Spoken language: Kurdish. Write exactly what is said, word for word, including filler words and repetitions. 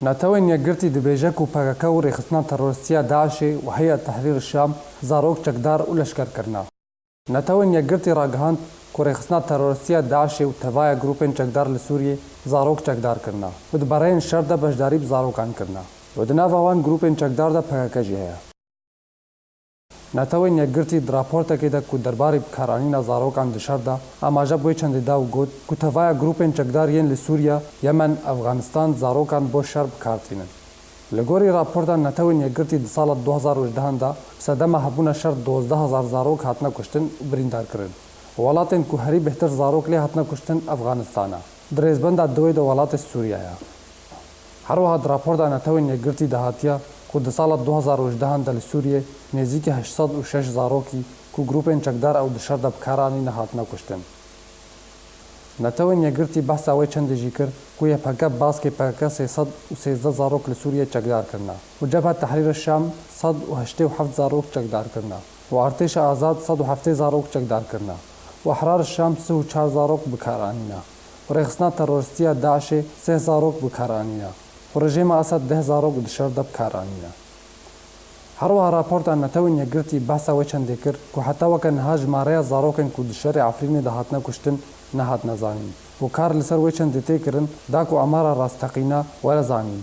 Netewên Yekgirtî dibêje ku P K K û rêxistina terorîstî ya DAIŞê û Heyet Tehrîr Şam zarok çekdar û leşker kirine. Netewên Yekgirtî ragihand ku rêxistina terorîstî ya DAIŞê û tevaya grûpên çekdar li Sûriyê zarok çekdar kirine û di bereyên şer de beşdarî bi zarokan kirine û di nava wan grûpên çekdar de P K K jî heye. Netewên Yekgirtî di raportekê de ku derbarê bikaranîna zarokan di şer de amaje bi wê çendê da û got ku tevaya grûpên çekdar yên li Sûriye, Yemen, Efxanistan zarokan bo şer bi kar tînin. Li gorî raporta Netewên Yekgirtî di sala du hezar û hejdehan de bi sedema hebûna şer dozdeh hezar zarok hatine kuştin û birîndar kirin û welatên ku herî bêhtir zarok lê hatine kuştin Efxanistan e. Di rêzbenda duwê de welatê Sûriye ye. Her wiha di raporda Netewên Yekgirtî de hatiye ku di sala du hezar û hejdehan de li Sûriyê nêzîkî heşt sed û şeş zarokî ku grûpên çekdar ew di şer de bi kar anîne hatine kuştin. Netewên Yekgirtî behsa wê çendê jî kir ku Y P G baskê P K K sê sed û sêzdeh zarok li Sûriyê çekdar kirine û Cebhe Tehrîr Şam sed û heştê û heft zarok çekdar kirine û Artêşa Azad sed û heftê zarok çekdar kirine û Ehrar Şam sih û çar zarok bi kar anîne û rêxistina terorîstî ya DAIŞê sih zarok bi kar anîne û rejîma Esed deh zarok di şer de bi kar anîne. Her wiha raporta Netewên Yekgirtî behsa wê çendê kir ku heta weke niha jimareya zarokên ku di şerê Efrînê de hatine kuştin nehatine zanîn û kar li ser wê çendê tê kirin da ku amara rasteqîne were zanîn.